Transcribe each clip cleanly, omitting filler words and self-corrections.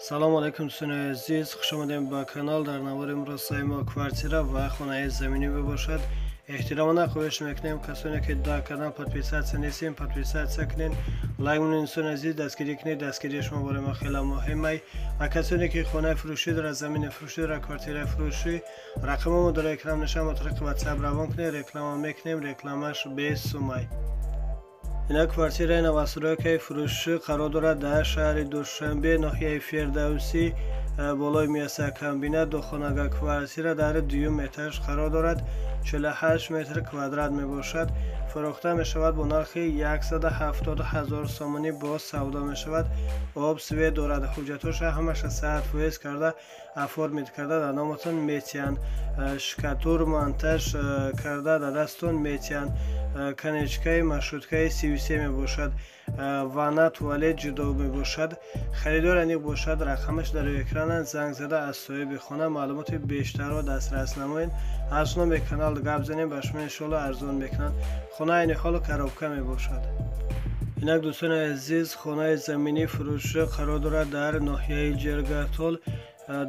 Салом алейкум, дӯстони азиз, хуш омадем ба канал. Дар навори имрӯз мо квартира ва хонаи заминӣ мебошад. Эҳтиромона хоҳиш мекунем, касоне ки дар канал подписаться нестем, подписаться кунед, лайк монед. Дӯстони азиз, дастгирӣ кунед, дастгирии шумо барои мо хеле муҳим ай. Ва касоне ки хонаи фурӯшӣ дорад, замини фурӯшӣ дорад, квартираи фурӯшӣ, рақамамо дар экран нишон, ба тариқи WhatsApp равон кунед, реклама мекунем, рекламаш бесумай. Ина квартираи новостройкаи фурӯшӣ қарор дорад дар шаҳри Душанбе, ноҳияи Фирдавсӣ, болои мясокомбинат. Духонага квартира дар дуюм этаж қарор дорад, 48 метр квадрат мебошад. Фурӯхта мешавад бо нархи 170 ҳазор сомонӣ, боз савдо мешавад. Об, свет дорад, ҳуҷҷатҳоша ҳамаша 100% карда, оформить карда дар номатон метиҳанд, штукатур, монтаж карда дар дастон метиҳанд. Конечкаи маршруткаи 33 мебошад, ванна, туалет ҷудо мебошад. Харидор аниқ бошад, рақамаш дар экран, занг зада аз соҳиби хона маълумоти бештарро дастрас намоед. Аз номи канал гап занем, ба шумо иншоалло арзон мекунанд. Хона айни ҳол коробка мебошад. Инак, дӯстони азиз, хонаи заминӣ фурӯшӣ қарор дорад дар ноҳияи Ҷиргатол,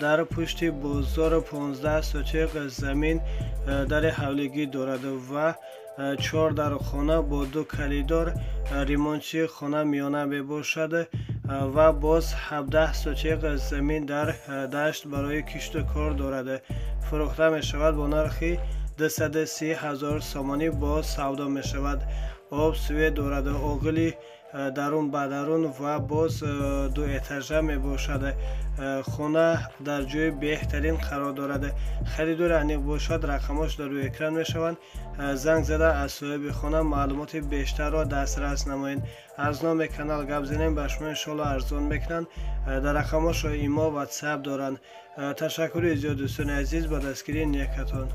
дар пушти бозор, 15 сотиқ замин дари ҳавлигӣ дорад ва чор дар хона бо ду коридор, ремонти хона миёна мебошад ва боз 17 сотиқ замин дар дашт барои кишту кор дорад. Фурӯхта мешавад бо нархи 230 ҳазор сомонӣ, боз савдо мешавад. Об, свет дорад, оғили дарун ба дарун ва боз дуэтажа мебошад. Хона дар ҷои беҳтарин қарор дорад. Харидори аниқ бошад, рақамош дар рӯи экран мешаванд, занг зада аз соҳиби хона маълумоти бештарро дастрас намоед. Аз номи канал гап занем, ба шумо иншоалло арзон мекунанд. Дар рақамошо имо, WhatsApp доранд. Ташаккури зиёд, дӯстони азиз, ба дастгирии некатон.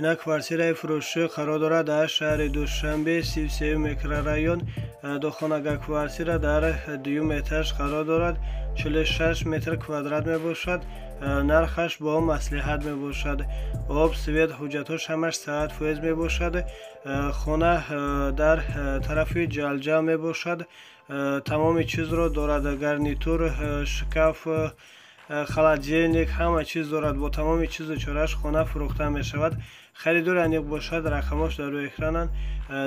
Ина квартираи фурӯшӣ қарор дорад дар шаҳри Душанбе, 33 микрорайон. Духонага квартира дар дуюм этаж қарор дорад, 46 метр квадрат мебошад. Нархаш бо маслиҳат мебошад. Об, свет, ҳуҷҷатҳош ҳамаш 100% мебошад. Хона дар тарафи Ҷалҷа мебошад, тамоми чизро дорад: гарнитур, шкаф, холодильник, ҳама чиз дорад. Бо тамоми чизу чораш хона фурӯхта мешавад. Харидори аниқ бошад, рақамош дар рӯи экрананд,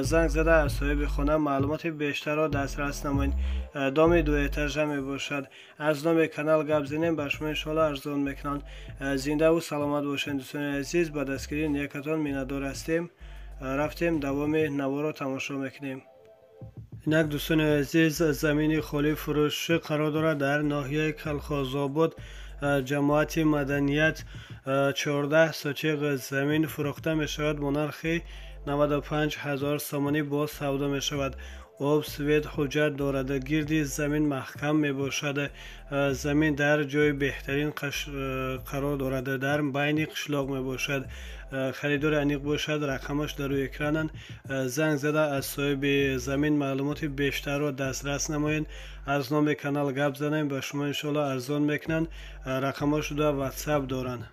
занг зада аз соҳиби хона маълумоти бештарро дастрас намоед. Доми дуэтажа мебошад. Аз номи канал гап занем, ба шумо иншоалло арзон мекунанд. Зиндаву саломат бошед, дӯстони азиз, ба дастгирии некатон миннатдор ҳастем. Рафтем, давоми наворо тамошо мекунем. Инак, дӯстони азиз, замини холӣ фурӯшӣ қарор дорад дар ноҳияи Калхозобод, ҷамоати Маданият, 14 сотиқ замин фурӯхта мешавад бо нархи 95 ҳазор сомонӣ, боз савдо мешавад. Об, свет, ҳуҷҷат дорад, гирди замин маҳкам мебошад. Замин дар ҷои беҳтарин қарор дорад, дар байни қишлоқ мебошад. Харидори аниқ бошад, рақамаш дар рӯи экрананд, занг зада аз соҳиби замин маълумоти бештарро дастрас намоед. Аз номи канал гап занем, ба шумо иншоалло арзон мекунанд. Рақамҳо шуда WhatsApp доранд.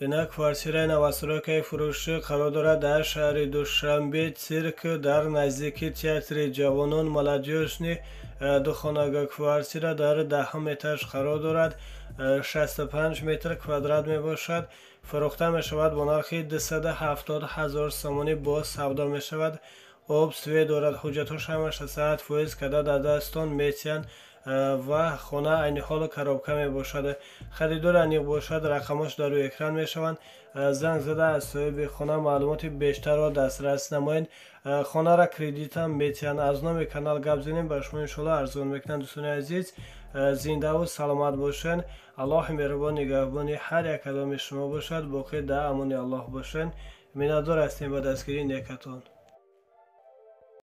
Ина квартираи новостройкаи фурӯшӣ қарор дорад дар шаҳри Душанбе, Цирк, дар наздики театри ҷавонон Молодёжный. Духонага квартира дар даҳум этаж қарор дорад, 65 метр квадрат мебошад. Фурӯхта мешавад бо нархи 270 ҳазор сомонӣ, боз савдо мешавад. Об, свет дорад, ҳуҷҷатҳош ҳамаша 100% карда дар дастон метиҳанд ва хона айни ҳол коробка мебошад. Харидори аниқ бошад, рақамҳош дар рӯи экран мешаванд, занг зада аз соҳиби хона маълумоти бештарро дастрас намоед. Хонара кредитам метиҳанд. Аз номи канал гап занем, ба шумо иншоалло арзон мекунанд. Дӯстони азиз, зиндаву саломат бошед. Аллоҳи меҳрубон нигаҳбони ҳар як кадоми шумо бошад. Боқӣ дар амони Аллоҳ бошед. Миннатдор ҳастем ба дастгирии некатон.